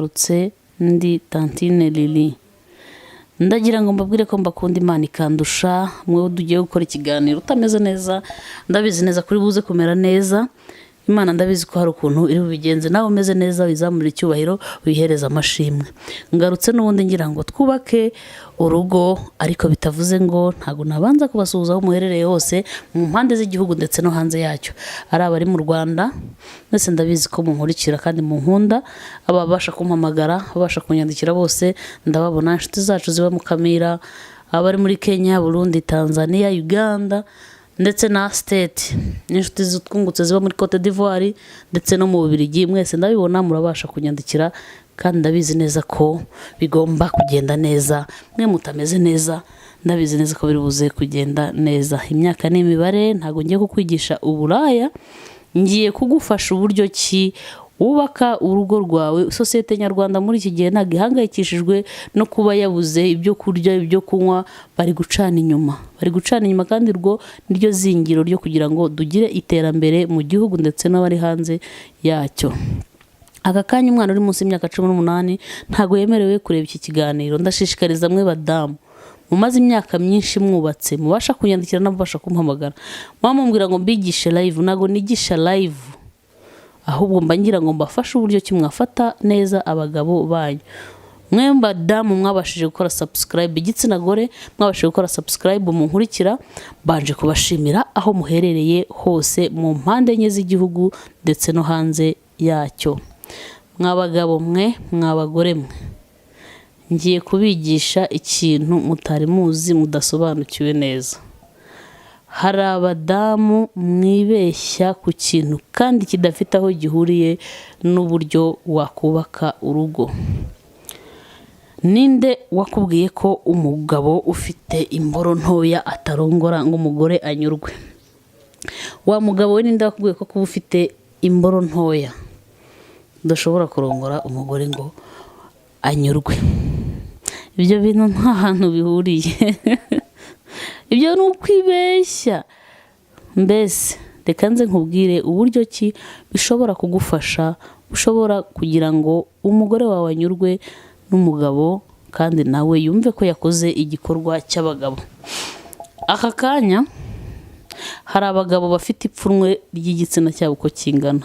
Ngarutse ndi Tantine Lili, ndagira ngo mbabwire ko mbakunda Imana ikandusha. Mwewe tugiye gukora ikiganiro utameze neza, ndabizi neza kuri buze kumera neza. Imana ndabizi ko hari ukuntu iri bubigenze, nawe umeze neza wizamurira icyubahiro, wihereza amashimwe. Ngarutse n'ubundi ngira ngo twubake urugo, ariko bitavuze ngo ntabwo nabanza kubasuhuza aho muherereye hose mu mpande z'igihugu ndetse no hanze yacyo. Ari abari mu Rwanda mwese, ndabizi ko munkurikira kandi munkunda. Ababasha kumpamagara, ababasha kunyandikira bose ndababona. Inshuti zacu ziba mu Kamira, abari muri Kenya, Burundi, Tanzania, Uganda ndetse na State, n'inshuti zitwungutse ziba muri Cote d'Ivoire ndetse no mu Bubiligi, mwese ndabibona murabasha kunyandikira kandi ndabizi neza ko bigomba kugenda neza. Mwe mutameze neza, ndabizi neza ko biri buze kugenda neza. Imyaka ni imibare. Ntabwo ngiye kukwigisha uburaya, ngiye kugufasha uburyo ki wubaka urugo rwawe. Sosiyete nyarwanda muri iki gihe ntabwo ihangayikishijwe no kuba yabuze ibyo kurya, ibyo kunywa. Bari gucana inyuma, bari gucana inyuma, kandi urwo niryo zingiro ryo kugira ngo tugire iterambere mu gihugu ndetse n'abari hanze yacyo. Aka kanya umwana uri munsi y'imyaka 18 ntabwo yemerewe kureba iki kiganiro. Ndashishikariza mwe badamu mumaze imyaka myinshi mwubatse, mubasha kunyandikira n'ababasha kumpamagara, muba mumbwira ngo mbigishe live. Ntabwo nigisha live, ahubwo mba ngira ngo mbafashe uburyo ki mwafata neza abagabo banyu. Mwe badamu mwabashije gukora subscribe, igitsina gore mwabashije gukora subscribe munkurikira, mbanje kubashimira aho muherereye hose mu mpande enye z'igihugu ndetse no hanze yacyo. Mwa bagabo mwe, mwa bagore mwe, ngiye kubigisha ikintu mutari muzi, mudasobanukiwe neza. Hari abadamu mwibeshya ku kintu kandi kidafite aho gihuriye n'uburyo wakubaka urugo. Ninde wakubwiye ko umugabo ufite imboro ntoya atarongora ngo umugore anyurwe? Wa mugabo we, ninde wakubwiye ko kuba ufite imboro ntoya udashobora kurongora umugore ngo anyurwe? Ibyo bintu nta hantu bihuriye, ibyo ni ukwibeshya. Mbese reka nze nkubwire uburyo ki bishobora kugufasha, ushobora kugira ngo umugore wawe anyurwe n'umugabo kandi nawe yumve ko yakoze igikorwa cy'abagabo. Aka kanya hari abagabo bafite ipfunwe ry'igitsina cyabo uko kingana.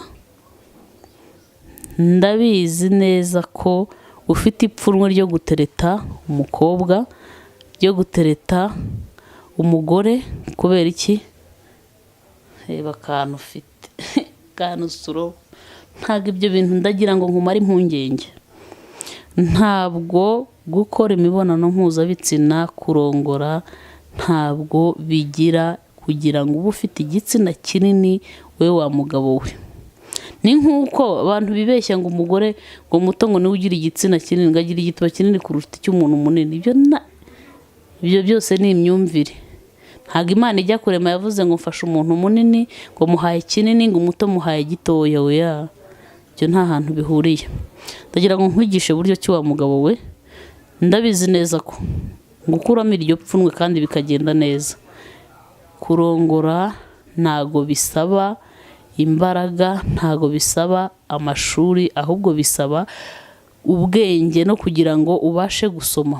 Ndabizi neza ko ufite ipfunwe ryo gutereta umukobwa, ryo gutereta umugore. Kubera iki? Reba akantu ufite, akantu suro. Ntabwo ibyo bintu, ndagira ngo nkumare impungenge, ntabwo gukora imibonano mpuzabitsina, kurongora, ntabwo bigira kugira ngo ube ufite igitsina kinini. We wa mugabo we, ni nk'uko abantu bibeshya ngo umugore ngo muto ngo niwe ugira igitsina kinini, ngo agira igituba kinini kuruta icy'umuntu munini. Ibyo byose ni imyumvire. Ntabwo Imana ijya kurema yavuze ngo mfashe umuntu munini ngo muhaye kinini, ngo umuto muhaye gitoya. Oya, ibyo nta hantu bihuriye. Ndagira ngo nkwigishe uburyo ki, wa mugabo we, ndabizi neza ko gukuramo iryo pfunwe kandi bikagenda neza. Kurongora ntago bisaba imbaraga, ntago bisaba amashuri, ahubwo bisaba ubwenge no kugira ngo ubashe gusoma.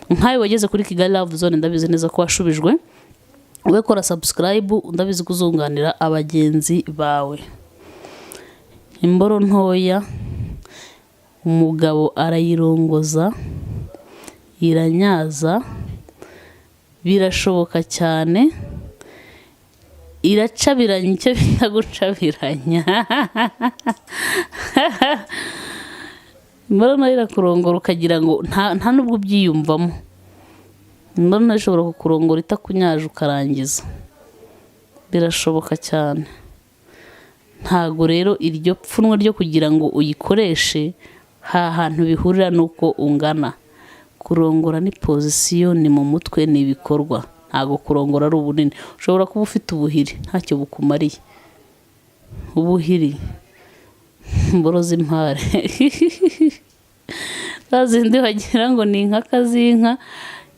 Nkawe wageze kuri Kigali Love Zone, ndabizi neza ko washubijwe. We kora subscribe, ndabizi ko uzunganira abagenzi bawe. Imboro ntoya umugabo arayirongoza iranyaza, birashoboka cyane. Iracabiranya, icyo bita gucabiranya. Imboro nayo irakurongora ukagira ngo nta nubwo ubyiyumvamo. Imboro nayo ishobora kukurongora itakunyaje ukarangiza, birashoboka cyane. Ntago rero iryo pfunwe ryo kugira ngo uyikoreshe ha hantu bihurira n'uko ungana. Kurongora ni position, ni mu mutwe, ni ibikorwa. Ntago kurongora ari ubunini. Ushobora kuba ufite ubuhiri ntacyo bukumariye. Ubuhiri, imboro z'impare, za zindi wagira ngo ni inkaka z'inka,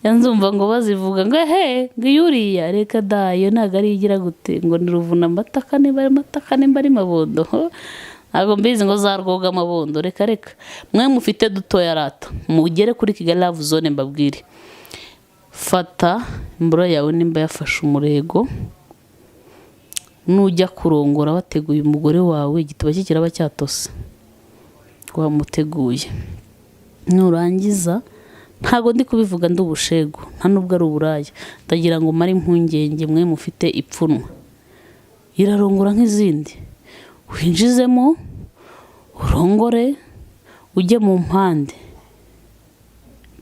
nzumva ngo bazivuga ngo he, ngo iyo uriya, reka da, iyo ntabwo ari igira gute, ngo ni ruvuna amataka, niba ari amataka, nimba ari mabondo. Ntabwo mbizi ngo za rwoga amabondo, reka reka. Mwe mufite dutoya rata, mugere kuri Kigali Love Zone mbabwire. Fata imboro yawe nimba yafashe umurego, nujya kurongora wateguye umugore wawe, igituba cye kiraba cyatose, wamuteguye. Nurangiza, ntabwo ndi kubivuga ndi ubushegu, nta nubwo ari uburaya, ndagira ngo mare impungenge mwe mufite ipfunwe. Irarongora nk'izindi, winjizemo urongore, ujye mu mpande,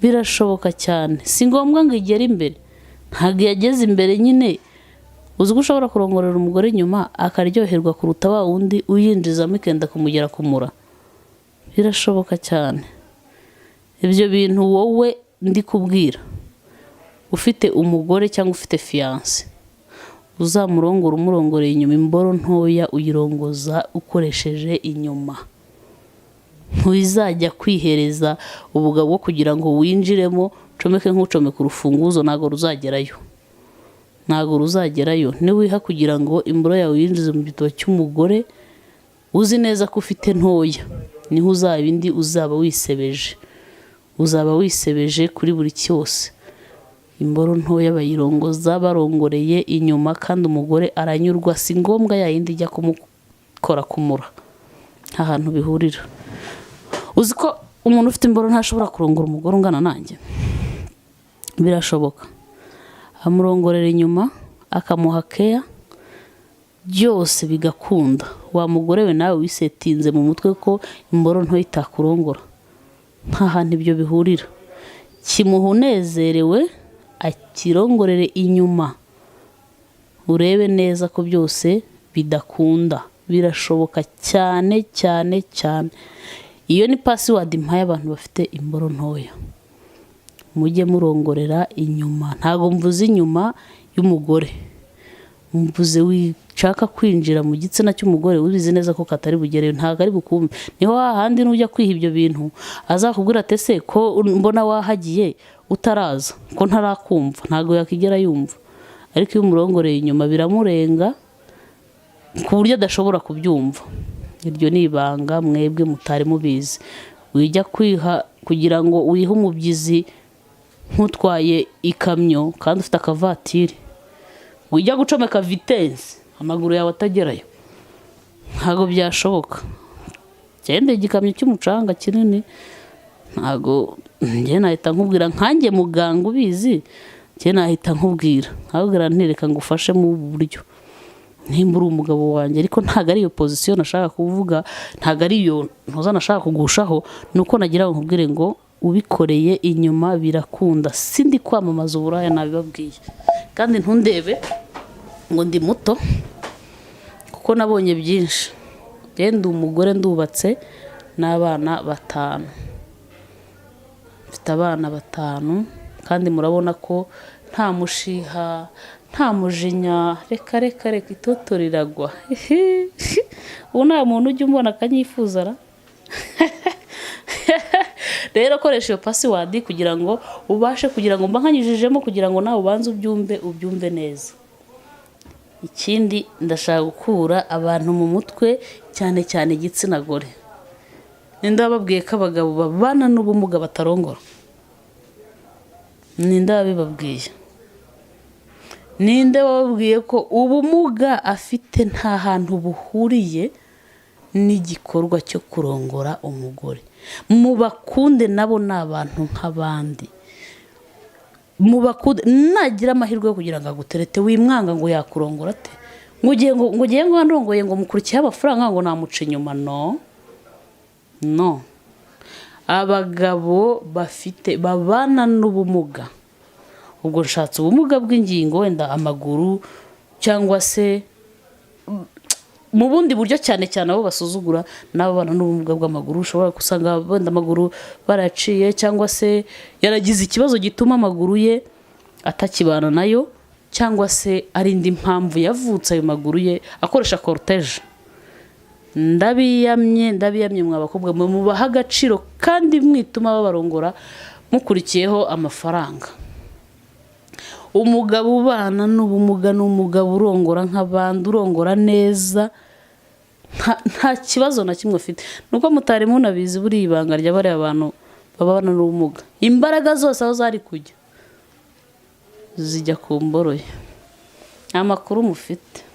birashoboka cyane. Si ngombwa ngo igere imbere, ntabwo yageze imbere nyine. Uzi ko ushobora kurongorera umugore inyuma akaryoherwa kuruta wa wundi uyinjizamo ikenda kumugera kumura? Birashoboka cyane. Ibyo bintu wowe ndi kubwira ufite umugore cyangwa ufite fiancé, uzamurongora umurongoreye inyuma. Imboro ntoya uyirongoza ukoresheje inyuma, ntuzajya kwihereza ubugabo bwo kugira ngo winjiremo ucomeke nk'ucomeka urufunguzo, ntabwo ruzagerayo, ntabwo ruzagerayo. Niwiha kugira ngo imboro yawe uyinjize mu gituba cy'umugore uzi neza ko ufite ntoya, niho uzaba indi, uzaba wisebeje, uzaba wisebeje kuri buri cyose. Imboro ntoya bayirongoza barongoreye inyuma, kandi umugore aranyurwa. Si ngombwa ya yindi ijya kumukora kumura, nta hantu bihurira. Uzi ko umuntu ufite imboro ntashobora kurongora umugore ungana nanjye? Birashoboka. Amurongorera inyuma, akamuha keya, byose bigakunda. Wa mugore we, nawe wisetinze mu mutwe ko imboro ntoya itakurongora, nta hantu ibyo bihurira. Kimuha unezerewe, akirongorere inyuma, urebe neza ko byose bidakunda. Birashoboka cyane cyane cyane. Iyo ni password mpaye abantu bafite imboro ntoya: mujye murongorera inyuma. Ntabwo mvuze inyuma y'umugore, mvuze wishaka kwinjira mu gitsina cy'umugore ubizi neza ko katari bugereyo, ntabwo ari bukumve. Niho hahandi nujya kwiha ibyo bintu azakubwira ati: "Ese ko mbona wahagiye utaraza, ko ntarakumva?" Ntabwo yakigera yumva. Ariko iyo umurongoreye inyuma biramurenga ku buryo adashobora kubyumva. Iryo ni ibanga mwebwe mutari mubizi. Wijya kwiha kugira ngo wihe umubyizi nk'utwaye ikamyo kandi ufite akavatiri, wijya gucomeka vitesse amaguru yawe atagerayo, ntabwo byashoboka. Genda igikamyo cy'umucanga kinini, ntabwo njye nahita nkubwira nkanjye muganga ubizi, njye nahita nkubwira, nkabwira ntireka ngufashe mu buryo nimba uri umugabo wanjye. Ariko ntabwo ari iyo position nashaka kuvuga, ntabwo ari iyo ntuza nashaka kugushaho. Ni uko nagira ngo nkubwire ngo ubikoreye inyuma birakunda. Sindi kwamamaza uburaya, nabibabwiye. Kandi ntundebe ngo ndi muto, kuko nabonye byinshi. Ndi umugore, ndubatse n'abana batanu, mfite abana batanu, kandi murabona ko nta mushiha, nta mujinya. Reka reka reka, itoto riragwa. Ubu nta muntu ujya umbona akanyifuza ra. Rero koresha iyo password kugira ngo ubashe, kugira ngo mba nkanyujijemo, kugira ngo nawe ubanze ubyumve, ubyumve neza. Ikindi, ndashaka gukura abantu mu mutwe, cyane cyane igitsina gore. Ninde wababwiye ko abagabo babana n'ubumuga batarongora? Ninde wabibabwiye? Ninde wababwiye ko ubumuga afite nta hantu buhuriye n'igikorwa cyo kurongora umugore? Mubakunde, nabo ni abantu nk'abandi, mubakunde. Nagira amahirwe yo kugira ngo aguterete, wimwanga ngo yakurongora ate, ngo ugiye ngo ndongoye, ngo mukurikiyeho amafaranga, ngo namuca inyuma. No, no. Abagabo bafite, babana n'ubumuga, ubwo nshatse ubumuga bw'ingingo, wenda amaguru cyangwa se mu bundi buryo, cyane cyane abo basuzugura n'ababana n'ubumuga bw'amaguru. Ushobora gusanga wenda amaguru baraciye, cyangwa se yaragize ikibazo gituma amaguru ye atakibana nayo, cyangwa se ari indi mpamvu yavutse ayo maguru ye akoresha cortège. Ndabiyamye, ndabiyamye mwa bakobwa mwe, mubaha agaciro kandi mwituma babarongora mukurikiyeho amafaranga. Umugabo ubana n'ubumuga ni umugabo urongora nk'abandi, urongora neza. Nta kibazo na kimwe afite. Nuko mutari munabizi, buriya ibanga rya bariya bantu babana n'ubumuga, imbaraga zose aho zari kujya zijya ku mboro ye. Amakuru mufite,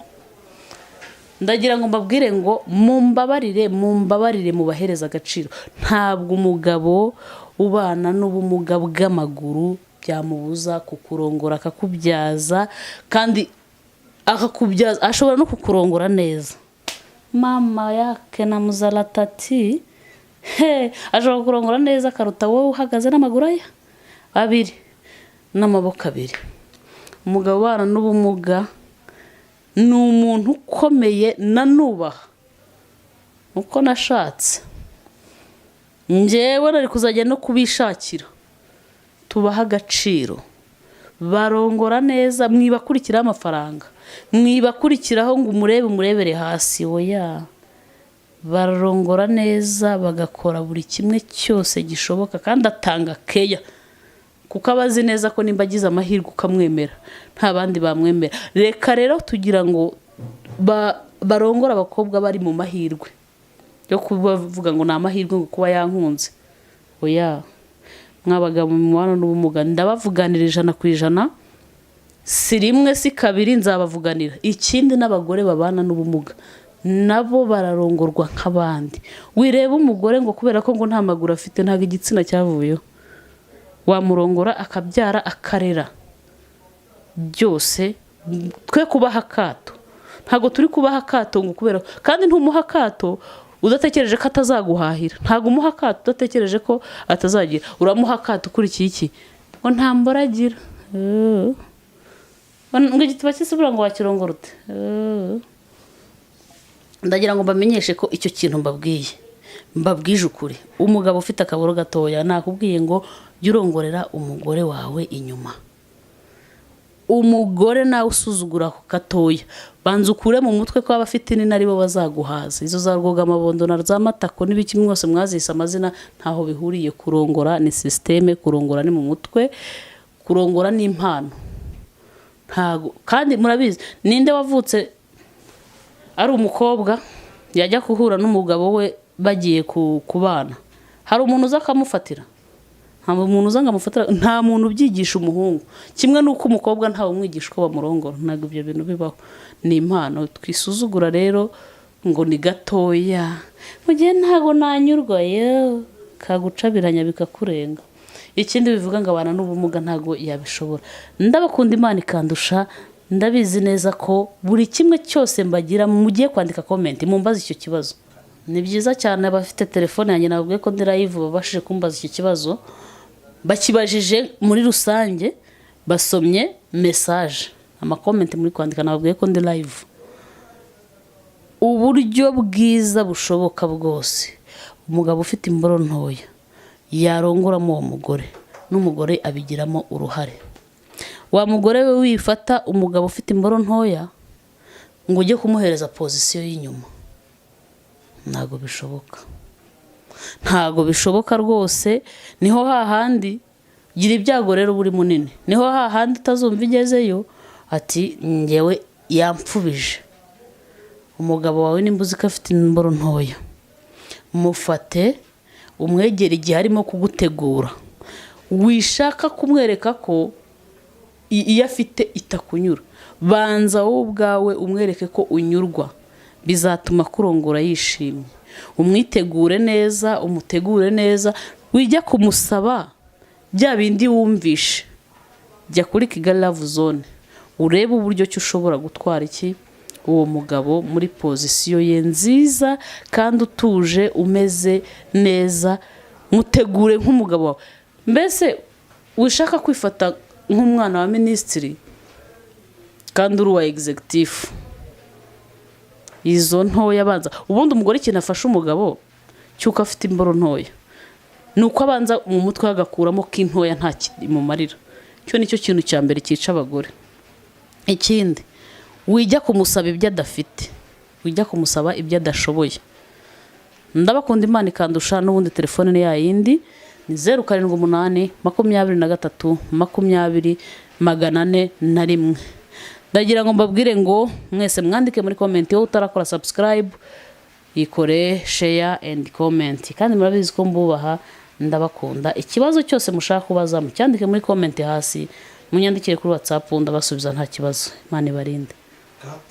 ndagira ngo mbabwire ngo mumbabarire, mumbabarire, mubahereze agaciro. Ntabwo umugabo ubana n'ubumuga bw'amaguru byamubuza kukurongora akakubyaza, kandi akakubyaza, ashobora no kukurongora neza. Mama yake na muzaratati he, ashobora kurongora neza akaruta wowe uhagaze n'amaguru aya abiri n'amaboko abiri. Umugabo ubana n'ubumuga ni umuntu ukomeye nanubaha. Uko nashatse njyewe nari kuzajya no kubishakira. Tubaha agaciro, barongora neza. Mwibakurikiraho amafaranga, mwibakurikiraho ngo umurebe umurebere hasi, oya. Bararongora neza, bagakora buri kimwe cyose gishoboka, kandi atanga keya kuko aba azi neza ko nimba agize amahirwe ukamwemera, nta bandi bamwemera. Reka rero tugira ngo barongore abakobwa bari mu mahirwe yo kubavuga ngo ni amahirwe ngo kuba yankunze, oya. Mwabagabo mubana n'ubumuga, ndabavuganira 100%, si rimwe si kabiri, nzabavuganira. Ikindi, n'abagore babana n'ubumuga nabo bararongorwa nk'abandi. Wireba umugore ngo kubera ko ngo nta maguru afite, ntabwo igitsina cyavuyeho. Wamurongora akabyara, akarera, byose. Twe kubaha akato, ntabwo turi kubaha akato ngo kubera, kandi ntumuha akato udatekereje ko atazaguhahira, ntabwo umuha akato udatekereje ko atazagira. Uramuha akato ukurikiye iki? Ngo nta mboro agira. Ngo igituba cy'isubira ngo wakirongora ute? Ndagira ngo mbamenyeshe ko icyo kintu mbabwiye, mbabwije ukuri. Umugabo ufite akaboro gatoya, nakubwiye ngo jya urongorera umugore wawe inyuma. Umugore nawe usuzugura ako gatoya, banza ukure mu mutwe ko abafite inini aribo bazaguhaza. Izo za rwogamabondo na za matako n'ibiki mwose mwazise amazina, ntaho bihuriye. Kurongora ni système, kurongora ni mu mutwe, kurongora ni impano. Ntago, kandi murabizi, ninde wavutse ari umukobwa yajya guhura n'umugabo we bagiye kubana, hari umuntu uza akamufatira? Nta muntu uza ngo amufatira, nta muntu ubyigisha umuhungu. Kimwe n'uko umukobwa ntawe umwigisha uko bamurongora, ntabwo ibyo bintu bibaho, ni impano. Twisuzugura rero ngo ni gatoya, mu gihe ntabwo nanyurwa, yewe kagucabiranya bikakurenga. Ikindi bivuga ngo abana n'ubumuga ntabwo yabishobora. Ndabakunda Imana ikandusha. Ndabizi neza ko buri kimwe cyose mbagira mugiye kwandika comment mumbaze icyo kibazo. Ni byiza cyane, abafite telefone yanjye, nababwiye ko ndi live, babashije kumbaza iki kibazo. Bakibajije muri rusange, basomye message, ama comment muri kwandika, nababwiye ko ndi live. Uburyo bwiza bushoboka bwose umugabo ufite imboro ntoya yarongoramo uwo mugore, n'umugore abigiramo uruhare. Wa mugore we, wifata umugabo ufite imboro ntoya ngo ujye kumuhereza position y'inyuma, ntabwo bishoboka, ntabwo bishoboka rwose. Niho hahandi gira ibyago rero uba uri munini, niho hahandi utazumva igezeyo ati ngewe yampfubije. Umugabo wawe nimba uzi ko afite imboro ntoya, mufate umwegere igihe arimo kugutegura. Wishaka kumwereka ko iyo afite itakunyura, banza wowe ubwawe umwereke ko unyurwa, bizatuma kurongora yishimye. Umwitegure neza, umutegure neza. Wijya kumusaba bya bindi wumvishe, jya kuri Kigali Love Zone urebe uburyo ki ushobora gutwara iki uwo mugabo muri position ye nziza kandi utuje, umeze neza. Mutegure nk'umugabo wawe. Mbese wishaka kwifata nk'umwana wa minisitiri kandi uri uwa executive. Izo ntoya abanza, ubundi umugore ikintu afasha umugabo cy'uko afite imboro ntoya ni uko abanza mu mutwe agakuramo ko intoya nta kimumarira. Icyo ni cyo kintu cya mbere cyica abagore. Ikindi, wijya kumusaba ibyo adafite, wijya kumusaba ibyo adashoboye. Ndabakunda Imana ikandusha. N'ubundi telefone ni yayindi, ni 078232 401. Ndagira ngo mbabwire ngo mwese mwandike muri comment. Wowe utarakora subscribe. Ikore share and comment. Kandi murabizi ko mbubaha, ndabakunda. Ikibazo cyose mushaka kubaza, mucyandike muri comment hasi, munyandikire kuri WhatsApp, ndabasubiza nta kibazo. Imana ibarinde. Cut.